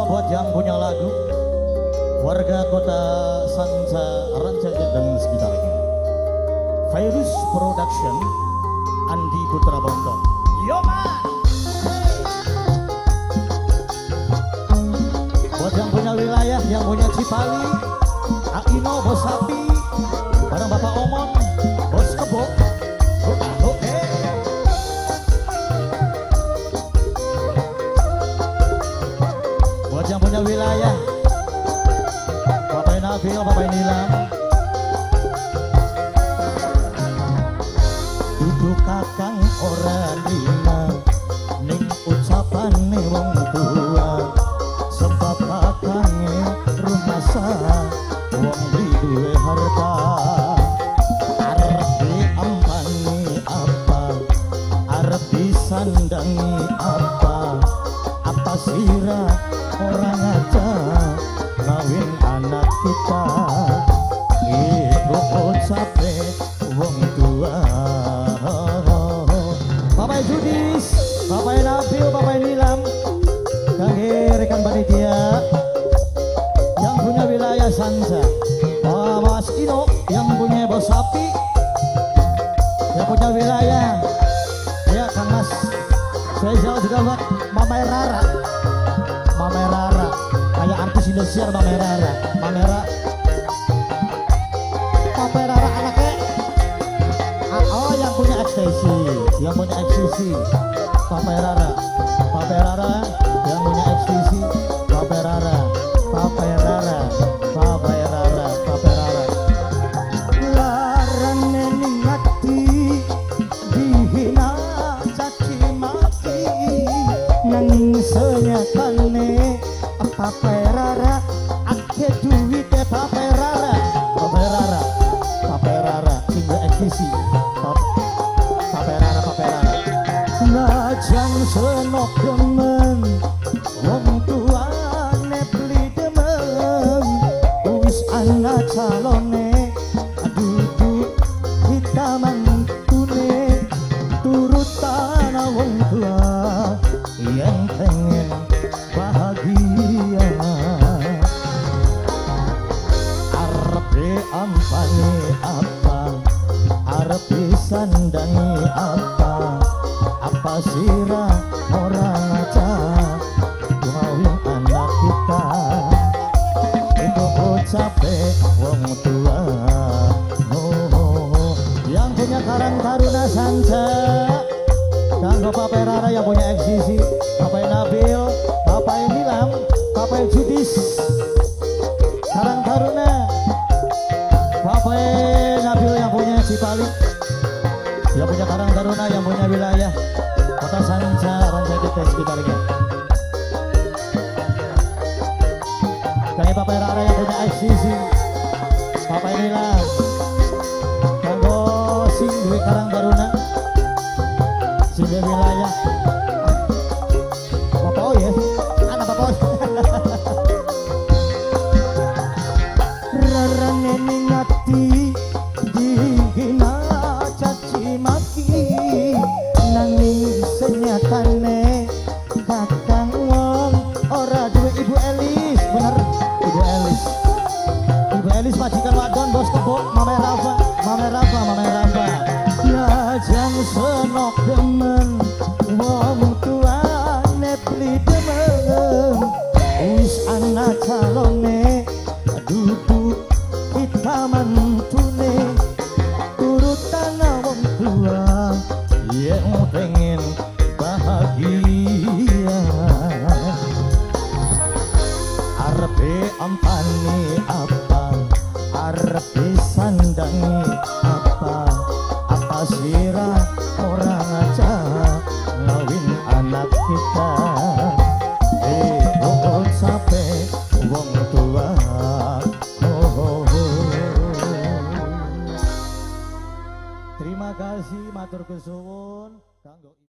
Buat yang punya lagu, warga kota Sanca, Rancaekek dan sekitarnya. Virus Production, Andi Putra Bonton. Yo man. Buat yang punya wilayah, yang punya Cipali, Aino, Bos Sapi, bareng Bapak Omon, Bos Kebo. Oke. Buat yang punya wilayah, Bapak Nabil, Bapak Nilam. Duduk kakang ora nrima ning ucapane wong tua, sebab kakange rumasa wong beli duwe harta. Arep diampani apa, arep disandangi apa, apa sira ora ngaca ngawin anak kita. Iku ucape wong tua. Bapak Judis, Bapak Nabil, Bapak Nilam, kangge rekan panitia yang punya wilayah Sanca, Mas Ino yang punya bos sapi, yang punya wilayah, ya Kang Mas. Spesial juga buat Mama Rara, Mama Rara, kayak artis Indonesia Mama Rara, Mama Rara, Mama Rara anaknya. Oh, yang punya ekstasi, yang punya ekstasi, Papa Rara, Papa Rara, yang punya ekstasi, Papa Rara, Papa Rara, Papa Rara, Papa Rara. Larane ning ati dihina caci maki, nanging senyatane Papa Rara akeh duwite. Papa Rara, Papa Rara, Papa Rara, sing ekstasi. Papa Rara, Papa Rara. Najan senok demen, wong tuane beli demen, wis ana calone dudu kita mantune, turutan wong tua yang pengen bahagia. Arep ampani apa, arep disandangi apa, apa sira ora ngaca ngawin anak kita. Itu ucape wong tua. Oh, yang punya Karang Taruna Sanca, kanggo Papa Rara yang punya eksisi, Bapak Nabil, Bapak Nilam, Bapak Judis, Karang Taruna, Bapak Nabil yang punya Cipali, yang punya Karang Taruna, yang punya wilayah Kota Sanca, Rancaekek dan sekitarnya. Kayak Bapak Rara yang punya ICC, Bapak Nilam, kanggo sing duwe Karang Taruna, sing duwe wilayah. Bapak oh ya, anak Bapak. Rarane ning ati dihina caci maki, nanging senyatane kakang wong ora duwe. Ibu Elis, bener Ibu Elis, Ibu Elis majikan wadon bos kebo, Mama Rafa, Mama Rafa, Mama Rafa. Najan senok demen wong tuane beli demen, wis ana calone dudu kita mantune, turutan wong tua yang pengen bahagia. Arep ampani apa, arep disandangi apa, apa sira ora ngaca ngawin anak kita. Ucape wong tua. Oh, oh, oh. Terima kasih, matur kesuwun kanggo